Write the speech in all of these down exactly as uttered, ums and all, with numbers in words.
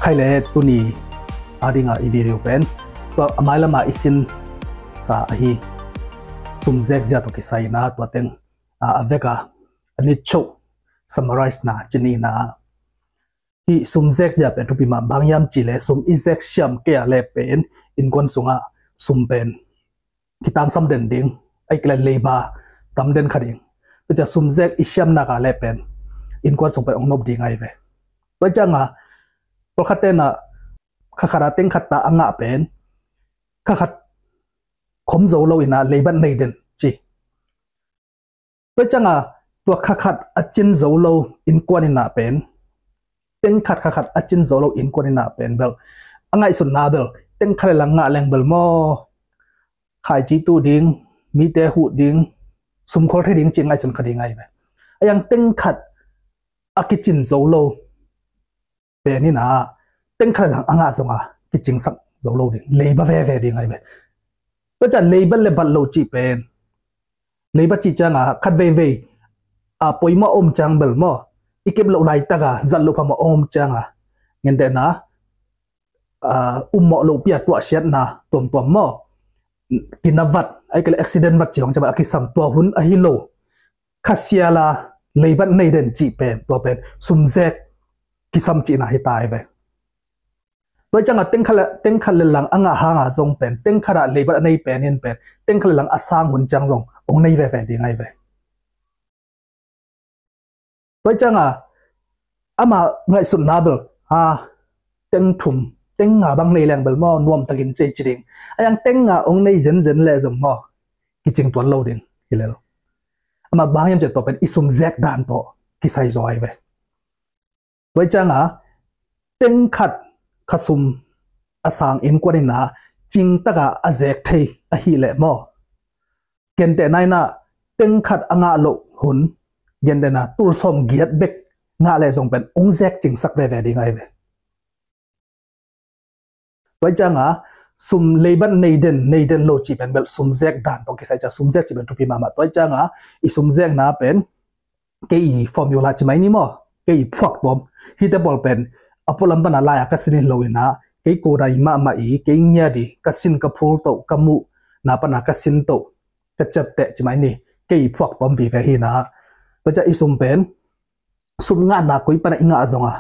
Khai le tuni a dinga i video pen tua a mailama i sin sa ahi sum zek zia tawh kisai ina tua teng a, a veka a nit choh summarize na cini na hi sum zek zia pen thupi mah bang hiam ci le sum i zek siam kei a le pen innkuan sungah sum pen kitangsam den ding, ai kila leiba tam den kha ding. Tua cia sum zek i siam nak a le pen innkuan sung pen ong nop ding ai ve. Tua cianga pawlkhat tena kha khat a teng khat ta a ngah pen kha khat khom zo lo ina leibat nei den ci. Tua cianga tua kha khat a cin zo lo innkuan ina pen teng khat kha khat a cin zo lo innkuan ina pen bel a ngaihsutna bel teng khat le lang ngah leng bel maw khaici tuh ding, mite huh ding, sumkhol thei ding ci ngaihsun kha ding ai ve. A yang teng khat a kicin zo lo pen ina teng khat le lang a ngah zonga kicingsak zo lo ding, leiba veve ding ai ve. Tua cian leibat le bat lo ci pen leibat ci cianga khat veivei a poimawh om ciang bel maw i kep loh laitaka zat loh phamawh om cianga ngentehna ummawh lohpi a tuahsiatna tuamtuam maw kinavat ai kele accident vat ci hong ciang a kisam tua hun ahi lo khasiala leibat nei den cih pen tua pen sumzek kisam cihna hi ta ai ve. Tua cianga teng khat le lang a ngah hanga zong pen teng khat a leibat a nei pen in pen teng khat le lang a sang hun ciang zong ong nei veve ding ai ve. Tua cianga ama ngaihsutna bel ha teng thum teng nga bang nei leng bel maw nuam takin cei ci ding. A yang teng nga ong nei zenzen le zong maw kicing tuan lo ding hi lel. Ama bang hiam ciah tua pen i sumzek dan tawh kisai zaw ai ve. Tua cianga teng khat khasum a sang innkuan ina cingtaka a zek thei ahi leh maw gentehna ina teng khat a ngah loh hun gentehna tulsawm giat bek ngah leh zong pen ong zek cingsak veve ding ai ve. Tua cianga sum leibat nei den nei den lo ci pen bel sumzek dan tawh kisai cia sumzek ci pen thupi mahmah. Tua cianga i sumzekna pen kei i formula ci mai ni maw kei i phuak tuam hite pawl pen a pualam pana lai a ka sin in lo ina kei kodai mahmah i kei ngiat i ka sin ka phul toh ka muh na pana ka sin toh ka ciapteh ci mai ni kei i phuak tuam vive hina. Tua cia i sum pen sum ngahna koi pana i ngah zonga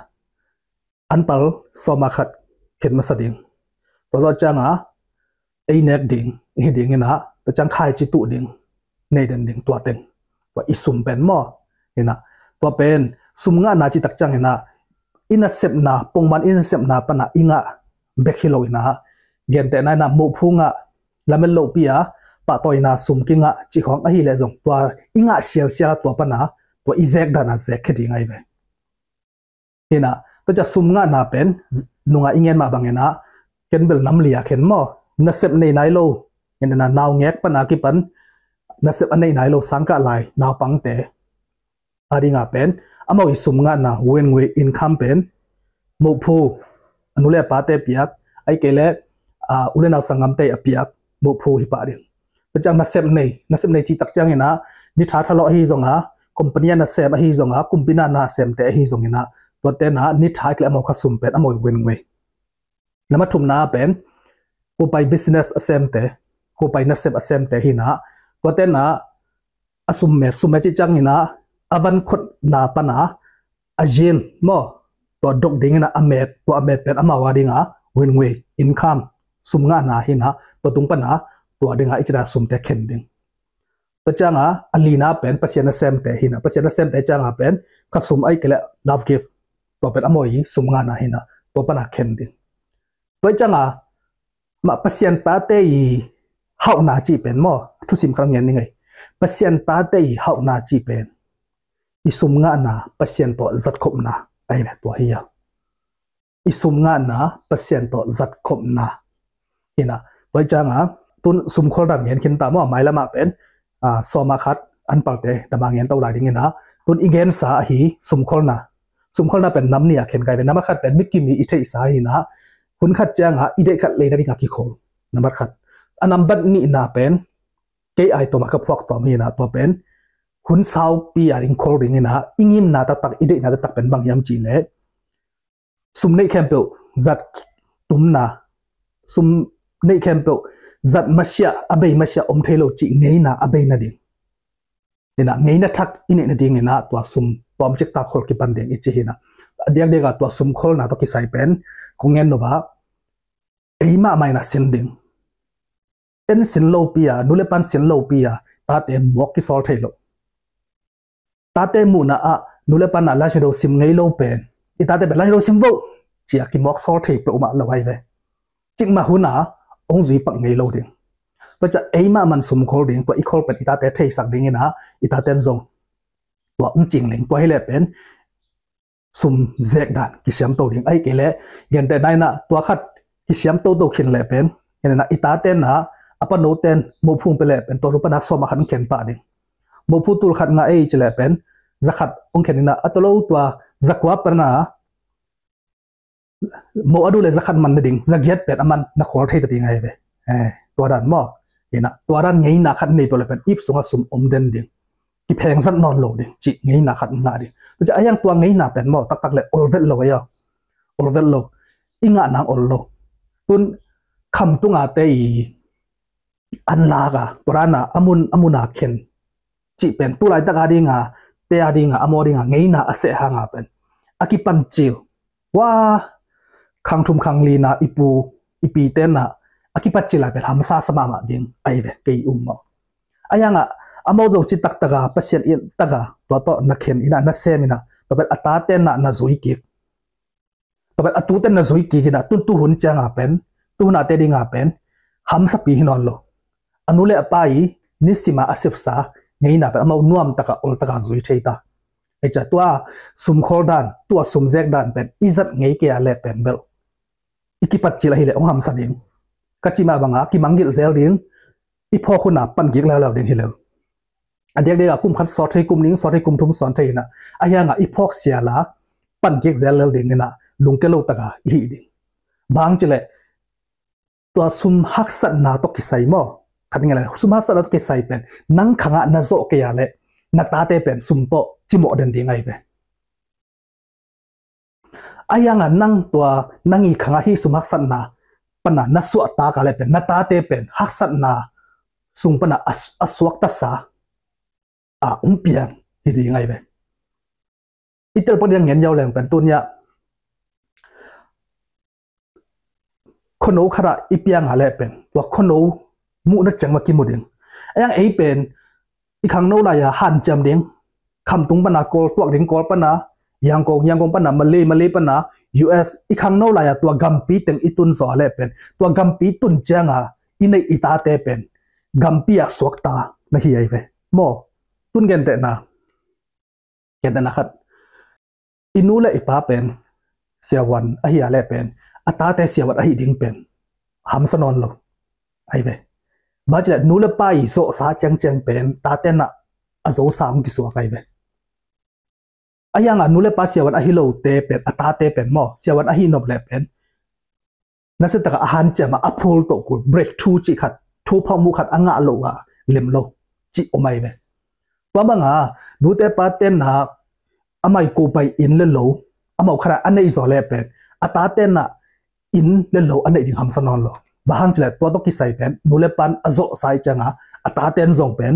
anpal sawma khat khen masa ding. Tua zawh cianga ei nek ding ihi ding ina tua ciang khaici tuh ding nei den ding tua teng tua i sum pen maw ina tua pen sum ngahna citak ciang ina i nasepna pongman i nasepna pana i ngah bek hi lo ina gentehna ina muhphu ngah lamet lohpi a pahtawina sum kingah cihkhawng ahi leh zong tua i ngah sialsial a tua pana tua i zek dana zek khe ding ai ve. Hina tua cia sum ngahna pen nunga i ngen mah bangina ken bel namli a khen maw nasep nei nai lo ngenna naungek pana kipan nasep a nei nai lo sangkah lai naupangte a dinga pen amau i sum ngahna win win income pen muhphu a nu le a pate piak ai kei le u le nau sanggamte a piak muhphu hi pah ding. Tua ciang nasep nei nasep nei citak ciangina ni tha thalawh ahi zonga company a nasem ahi zonga kumpina nasemte ahi zongina tua tena ni tha kile amau kha sum pen amau win win. Nama thumna pen kupai business a semte kupai nasep a semte hina tua tena a summet summet ci ciangina a van khotna pana a zin maw tua dok dingina a met tua a met pen amau a dinga win win income sum ngahna hina tua tung pana tua dinga i cina sumte khen ding. Tua cianga a lina pen Pasian a semte hina Pasian a semte cianga pen ka sum ai kele love gift tua pen amau i sum ngahna hina tua pana khen ding. Tua cianga mah Pasian tate i hauhna ci pen maw thusim kharang ngen ni ngei Pasian tate i hauhna ci pen i sum ngahna Pasian tawh zatkhopna ai ve tua hi a. I sum ngahna Pasian tawh zatkhopna hina. Tua cianga tun sumkhol dan ngen khin ta maw mailamah pen sawma khat anpalte dama ngen to lai dingina tun i gensa ahi sumkholna. Sumkholna pen nam nia khen kai ve nambat khat pen mikimi i theihsa hina hun khat cianga i deih khat leina dinga kikhol nambat khat. A nambat nihna pen kei ai tawma ka phuak tawm hina tua pen hun saupi a ding khol dingina i ngimna taktak i deihna taktak pen bang hiam ci le sum neih khempeuh zat tumna, sum neih khempeuh zat masiah, a bei masiah om thei lo cih ngeina a bei nading. Inah ngeina thak i neih nading inah tua sum tawmcik tak khol kipan ding i ci hi inah. A diakdiak ah tua sum kholna tawh kisai pen kong ngen nop ah, ei mahmah inah sin ding. En sin lopi a, nu le pan sin lopi a, tate mawk kisawl thei lo. Tate muhna ah nu le pan ah Lai Siangtho sim ngei lo pen, i tate pen Lai Siangtho sim vo ci-a kimawk sawl thei peuhmah lo ahi ve. Cikmah hun ah hong zui pak ngei lo ding. Tua ciah ei mahmah in sum khol ding, tua i khol pen i tate theisak ding inah, i taten zong tua hong cing ning. Tua hi leh pen sum zek dan kisiam to ding. Ahih kei leh gentehna inah tua khat kisiam toto khin leh pen, inah i taten ah a panoten mophung pia leh pen, tua sum pan ah sawm ah khat hong khen pah ding. Mophung tul khat ngah ei ci leh pen, za khat hong khen inah, a tawh lo tua za kua pan ah, moh a duh leh za khat man nading, za giat pen a man na khawl thei ta ding ahi ve. Eh, tua dan maw. Inah tua dan ngeina khat nei peuh leh pen ip sungah sum om den ding. Kipheng zat nawn lo ding cih ngeina khat ngah ding. Tua ciah a hiang tua ngeina pen maw, taktak leh ol vet lo ahi aw. Ol vet lo. I ngah nang ol lo. Tun khamtung a te i an lak a, tua dan a a mun a mun a khen cih pen tu laitak a ding a, te a ding a, a maw ding a ngeina a seh hang a pen a kipancil. Ua, khang thum khang li na i pu i pi ten ah a kipancil a pen hamsa sa mahmah ding ahi ve, kei um maw. A hiang ah a maw zo ci taktak a, Pasian in tak a tua tawh na khen inah, na sem inah, tua pen a taten ah na zui kik. Tua pen a tuten na zui kik inah, tun tuhun ciang a pen, tuhun a te ding a pen hamsapi hi nawn lo. A nu le a pa i nisim a a sepsa ngeina pen amau nuam tak a ol tak a zui thei ta. Ei ciah tua sum khawl dan, tua sum zek dan pen i zat ngei kei a leh pen bel i kipancil ahih leh hong hamsa ding. Ka cih mah bang a kimangngilh zel ding, i phawk hun a pan kik leuleu ding hi lel. A diakdiak a kum khat sawt thei, kum nih sawt thei, kum thum sawt thei inah, a hiang ah i phawk sial a pan kik zel lel ding inah, lungke lo tak a i hih ding. Bang ci leh tua sum haksatna tawh kisai maw, khat ngen leh sum haksatna tawh kisai pen nang khang ah na zawh kei a leh na tate pen sum tawh cimawh den ding ahi ve. A hiang ah nang tua, nang i khang ah hih sum haksatna pan a na suahtak a leh pen na tate pen haksatna sung pan a a suak tasa a hong piang hi ding ahi ve. I telpak ding a ngen yau leng pen tuni ah khuano khat ah i piang a leh pen tua khuano muhna ciang mah kimu ding. A hiang ei pen i khangno lai a hanciam ding, khamtung pan a Kawl tuak ding, Kawl pan a Yangon, Yangon pan a Malay, Malay pan a U S, i khangno lai a tua gampi teng i tun zawh a leh pen tua gampi tun ciang a i neih i tate pen gampi ah suakta na hi ahi ve. Maw, tun gentehna, gentehna khat, i nu le i pa pen siavuan ahi a leh pen a tate siavuan ahi ding pen hamsa nawn lo ahi ve. Bang ci leh nu le pa i zawhsa ciangciang pen taten ah a zosa hong kisuak ahi ve. A hiang ah nu le pa siavuan ahi lote pen a tate pen maw, siavuan ahi nop leh pen nasia tak a a hanciam a a phul toh kul, breakthrough cih khat, thupha muh khat a ngah loh a lem lo cih om ahi ve. Tua bang a nute paten ah amai ko pai inn le lo amau khat ah a neih zawh leh pen a taten ah inn le lo a neih ding hamsa nawn lo. Bang hang ci leh tua tawh kisai pen nu le pan a zawhsa i ciang a a taten zong pen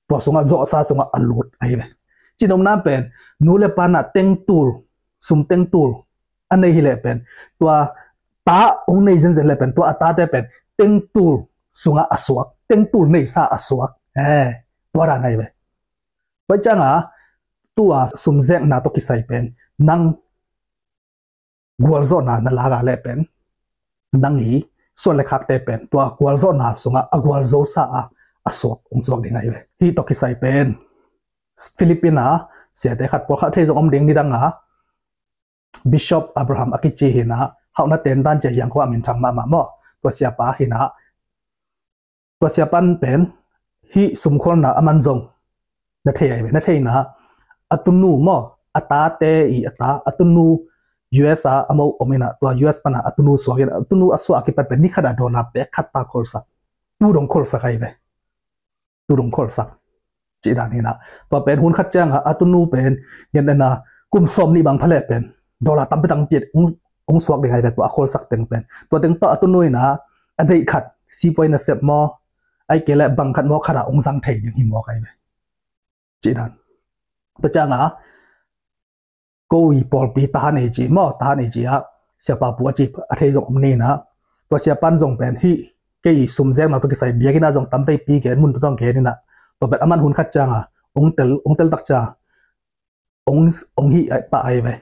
tua sungah zawhsa sungah a lut ahi ve. Cinopna pen nu le pan ah tengtul, sum tengtul a nei hi leh pen tua ta hong nei zenzen leh pen tua a tate pen tengtul sungah a suak, tengtul neisa a suak. Eh, tua dan ahi ve. Tua ciang a tua sum zekna tawh kisai pen nang gualzawhna na lak a leh pen nang i suan le khakte pen tua gualzawhna sungah a gualzosa a a suak hong suak ding ahi ve. Hih tawh kisai pen Philippines a siate khat, pawlkhat thei zong om ding, nidang a Bishop Abraham a kici hi inah, hauhna ten dan cia hiang khua a minthang mahmah maw. Tua siapa hi inah, tua siapan pen hih sumkholna a man zong na thei ahi ve. Na theihna a tunu maw, a tate i a ta, a tunu U S a amau om inah, tua U S pan a a tunu suak inah, a tunu a suak a kipat pen ni khat a dollar pek khat ta kholsak, tu dong kholsak ahi ve. Tu dong kholsak cih dan hi inah. Tua pen hun khat ciang a a tunu pen gentehna kum sawm nih bang pha leh pen dollar tampi tampi hong hong suak ding ahi ve, tua a kholsak teng pen. Tua teng tawh a tunu in ah a deih khat, sipuai nasep maw, ahih kei leh bang khat maw, khat ah hong zang thei ding hi mawk ahi ve. Cih dan. Tua ciang a, ko i pawlpi tahan ei ci maw, tahan ei ci ah, siapa pu a ci a thei zong om ni in ah, tua siapan zong pen hih kei i sum zek na tua kisai biakinn ah zong tam veipi gen, mun tua zong gen in ah, tua pen aman hun khat ciang a hong tel, hong tel tak ciang a hong, hong hih pah ahi ve.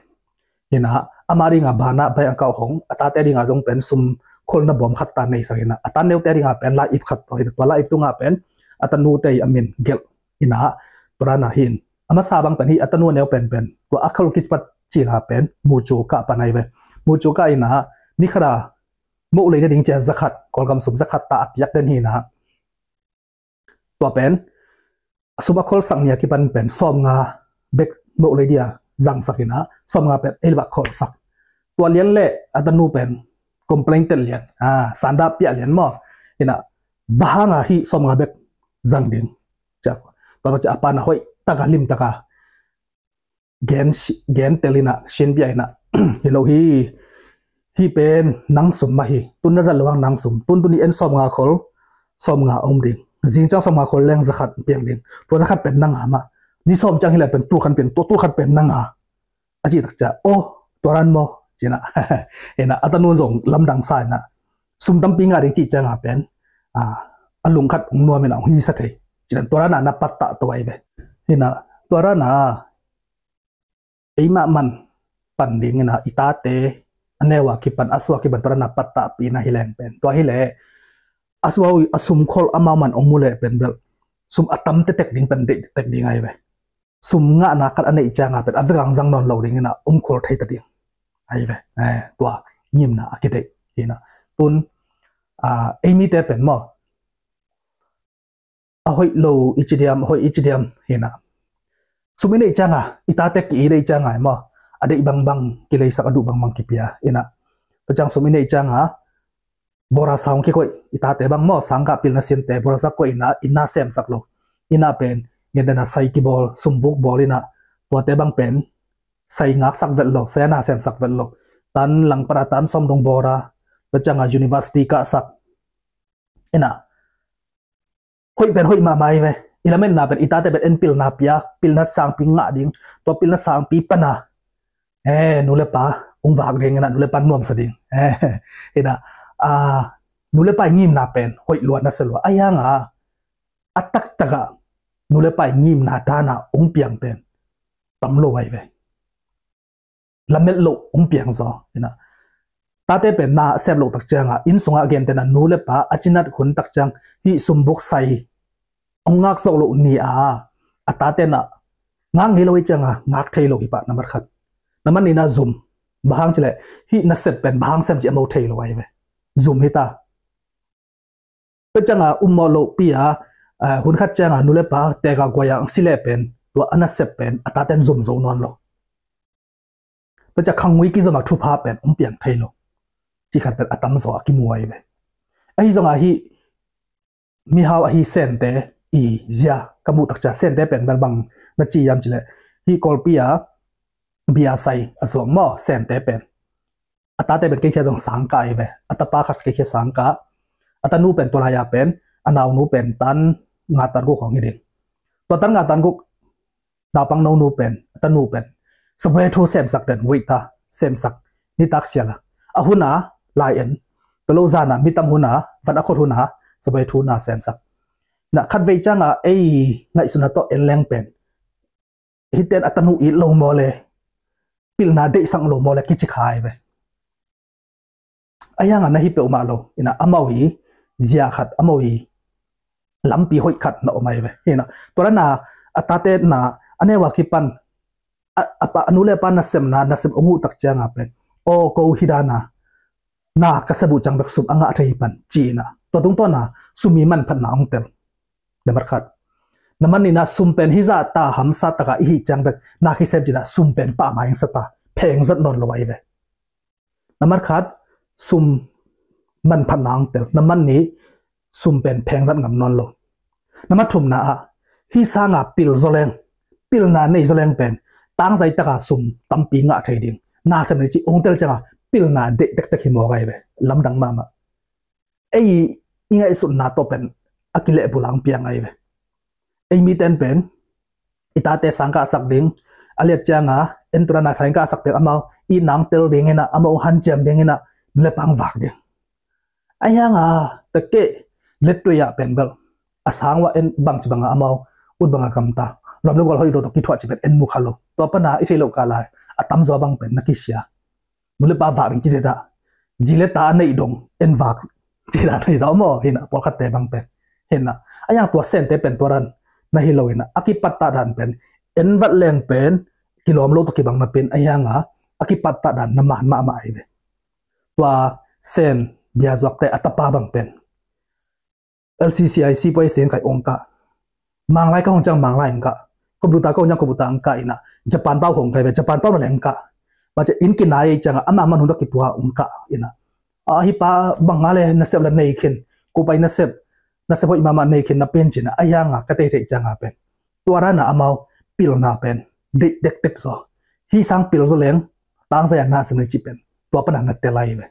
Hi in ah, ama ding a bank ah, bank account hong, a tate ding a zong pen sum kholna bawm khat ta neisak in ah, a ta neute ding a pen lai-ip khat tawh hi in ah, tua lai-ip tung a pen a tanute i a min gelh in ah, tua dan a hi in. A masa bang pen hih a tanu a neu penpen, tua a khol kipat cil a pen mucu kah pan ahi ve. Mucu kah in ah, ni khat a moh lei nading ci a za khat, Kawlgam sum za khat ta a piak den hi in ah, tua pen a sum a kholsak ni a kipan pen sawmnga bek moh lei dia zangsak in ah, sawmnga pen ei le bak kholsak. Tua lian leh a tanu pen complain tel lian, ah, sanda piah lian maw. Hi in ah, bang hang a hih sawmnga bek zang ding? Ci a, tua tawh ci a, a pa in ah hoih tak a, lim tak a gen, gen tel in ah, sin bia in ah, hi lo hi, hih pen nang sum mah hi, tun na zat loh hang nang sum, tun tun i en sawmnga khol, sawmnga om ding, zing ciang sawmnga khol leng za khat piang ding, tua za khat pen nang a mah, ni sawm ciang hi leh pen tul khat piang, tua tul khat pen nang a, a cih tak ciang, oh, tua dan maw, ci in ah, hi in ah, a tanu zong lamdang sa in ah, sum tampi ngah ding cih ciang a pen, ah, a lung khat hong nuam in ah hong hisa thei. Cih dan tua dan a na pattah to ahi ve. Hi in ah, tua dan a ei mah man pan ding in ah, i tate a neu a kipan, a sua kipan tua dan a pattahpih na hi leng pen, tua hi leh a sua, a sum khol amau man hong mu leh pen bel sum a tam tetek ding pen deih tek ding ahi ve. Sum ngahna khat a neih ciang a pen a vek hang zang nawn lo ding in ah, um khol thei ta ding ahi ve. Eh, tua ngimna a kideih hi in ah. Tun, ah, ei mite pen maw, a hoih lo i ci diam, a hoih i ci diam hi in ah, sum i neih ciang a, i tate ki i neih ciang a maw, a deih bangbang kileisak, a duh bangbang kipia hi in ah. Tua ciang sum i neih ciang a, bora sang kikoih, i tate bang maw, sangkah pilna sinte, bora sang koih in ah, inn na semsak lo. Inn ah pen, gen dan a sai kibawl, sumbuk bawl in ah, tuate bang pen sai ngaksak vet lo, sai a na semsak vet lo. Tan langpara tan sawm dong bora, tua ciang a university kahsak in ah, hoih pen hoih mahmah hi ve. I lametna pen i tate pen en pilna pia, pilna sangpi ngah ding, tua pilna sangpi pan a, eh, nu le pa hong vak ding in ah, nu le pa nuamsa ding. Eh, hi in ah, ah, nu le pa i ngimna pen hoih lua, nasia lua. Ahi hang a, a taktak a nu le pa i ngimna dan a hong piang pen tam lo ahi ve. Lamet loh hong piang zaw hi in ah. Tate pen na a sem loh tak ciang a, inn sung a gentehna nu le pa a cinat hun tak ciang, hih sumbuk sai hong ngak zawh loh ni a, a tate in ah ngak ngei lo hi ciang a, ngak thei lo hi pah, nambat khat. Nambat nihna zum. Bang hang cih leh hih nasep pen bang hang sem cih a mo thei lo ahi ve. Zum hi ta. Tua ciang a um mawh lohpi a, ah, hun khat ciang a nu le pa teka guai a hong si leh pen, tua a nasep pen a taten zum zo nawn lo. Tua ciang khangui kizom a thupha pen hong piang thei lo cih khat pen a tamzaw a kimu ahi ve. Ahi zong a hih mihau ahi Sente i zia ka muh tak ciang, Sente pen bang na ci hiam cih leh, hih Kawlpi a bia sai a zuak maw, Sente pen. A tate pen kei khia zong sangkah ahi ve. A tapa khat kei khia sangkah. A tanu pen tua lai a pen, a naunu pen tan nga tan guk hong hi ding. Tua tan nga tan guk naupang nonu pen, a tanu pen sabuai thu semsak den, wait ta, semsak, nitak sial a. A hun a lai en, tua lo zan a, mi tam hun a, van a khot hun a, sabuai thu na semsak. Na khatvei ciang a ei ngaihsutna tawh en leng pen, hihte in a tanu it lo maw le, pilna deihsak lo maw le kici kha ahi ve. Ahi hang a na hi peuhmah lo. Ina, amau i zia khat, amau i lampi hoih khat na om ahi ve. Ina, tua dan a, a tate na, a neu a kipan, a, a pa, a nu le a pa nasemna, nasem hong uh tak ciang a pen, aw, ko hih dan a na ka sep uh ciang bek sum a ngah thei hi pan, ci-in a, tua tungtawn a sum i manphatna hong tel. Nambat khat. Nambat nihna, sum pen hih zah ta hamsa tak a i hih ciang bek na kisem ci-in a, sum pen pahmah hong sa ta, pheng zat nawn lo ahi ve. Nambat khat, sum manphatna hong tel. Nambat nih, sum pen pheng zat ngam nawn lo. Nambat thumna ah, hih sang a pil zaw leng, pilna nei zaw leng pen, tangzai tak a sum tampi ngah thei ding, nasem ni ci hong tel ciang a, pilna deih tektek hi mawk ahi ve. Lamdang mahmah. Ei i ngaihsutna tawh pen a kilehbul a hong piang ahi ve. Ei miten pen i tate sangkahsak ding, a liat cianga en tua dan a sangkahsak ding, amau i nang tel ding inah, amau hanciam ding inah, nu le pa hong vak ding. Ahi hanga, takeh lettuai ah pen bel a sang uah en bangci banga amau ut banga gamta. Lam le gual hoih lo tawh kithuah ci pen en mu kha lo. Tua pana i theih loh kal lai a tamzaw bang pen na kisia. Nu le pa vak ding ci deda, zi le ta a neih dong en vak ci dan hi ta maw, hinah pawlkhatte bang pen. Hinah a yang tua sente pen tua dan na hi lo hinah, a kipattah dan pen en vat leng pen kilawm lo tawh kibang na pen, a yanga a kipattah dan na man mahmah ahi ve. Tua sen biazuakte a tapa bang pen L C C I C poi sen kai ong kah. Manglai ka hong ciang Manglai ong kah. Computer ka hong ciang computer ong kah inah. Japan pau hong kai ve, Japan pau na le ong kah. Baca in kinai ei cianga ama man hun da kitua ong kah inah. A hi pa banga le nasep la nei khin. Ko pai nasep, nasep hoih mama nei khin na pen cina. A yanga ka tei tei cianga pen tua dana amau pilna pen deih tektek zaw. Hi sang pil zaw leng tangzaya na sim ni ci pen tua pana na telai ve.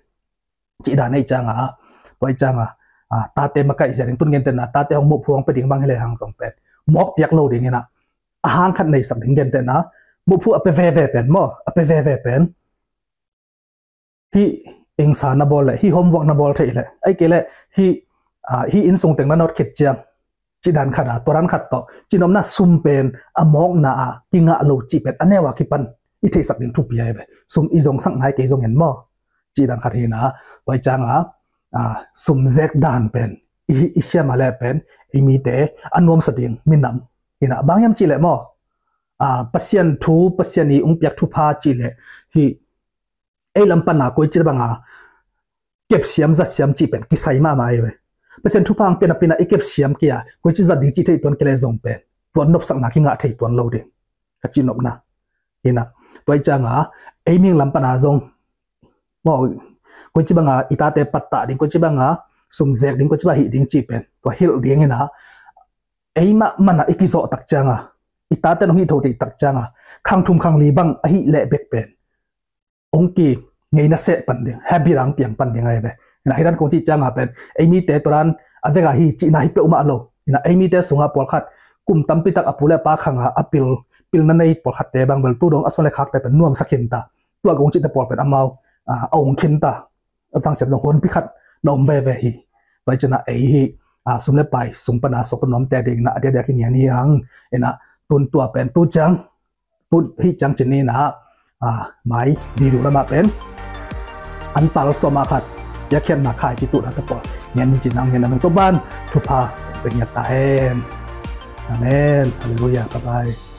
Cih dan ei cianga, tua ei cianga, a, tate makaih zia ding, tun gentehna tate hong muhphu hong pe ding bang hi le hang zong pen mawk piak lo ding inah, a hang khat neisak ding gentehna, muhphu a pe veve pen maw, a pe veve pen hi engsa na bawl le, hi homework na bawl theih le, ei kei le hi, a, hi innsung teng na nawt khit ciang, cih dan khat a, tua dan khat tawh, cinopna sum pen a mawkna a kingah lo cih pen a neu a kipan i theihsak ding thupi ahi ve. Sum i zongsak nai kei zong en maw, cih dan khat hina. Tua i cianga, a, sum zek dan pen i, i siam a le pen i mite a nuamsa ding minam hina. Bang hiam cih le maw, a, Pasian thu, Pasian i ung piak thupha cih le hi ei lam pana koici banga kepsiam zatsiam cih pen kisai mahmah ahi ve. Pasian thupha ang pian a pina i kepsiam kia koici zat ding cih thei tuan kei le zong pen tua nopsakna kingah thei tuan lo ding ka cihnopna hina. Tua i cianga ei ming lam pana zong maw, koici banga i tate pattah ding, koici banga sum zek ding, koici banga hih ding cih pen tua hilh ding hina. Ei mah mana i kizawh tak cianga, i tate nong hih tho tak cianga, khang thum khang li bang a hih leh bek pen ong ki ngeina seh pan ding, habit ang piang pan ding ahi ve. Hina hi dan kong cih cianga pen ei mite tua dan a veka hi cihna hi peuhmah lo. Hina ei mite sunga pawlkhat kum tampi tak a pu le pa khanga a pil, pilna nei pawlkhatte bang bel tu dong a suan le khakte pen nuamsa khinta. Tua kong cihte pawl pen amau, a, a ong khinta. A zangsiam dong honpi khat na om veve hi. Tua i cina ei hi, a, sum le pai sung pana sop nuamte dingna a diadia kingian hi ang. Ina tun tua pen tu ciang, tu hih ciang cin ni na, a, mai video lama pen an pal soma khat piakkhiatna khai ci tuhna te pawl ngian ni cin ang, ngian a meng to ban thupha pe ngiat ta hen. Amen. Halleluiah. Bye bye.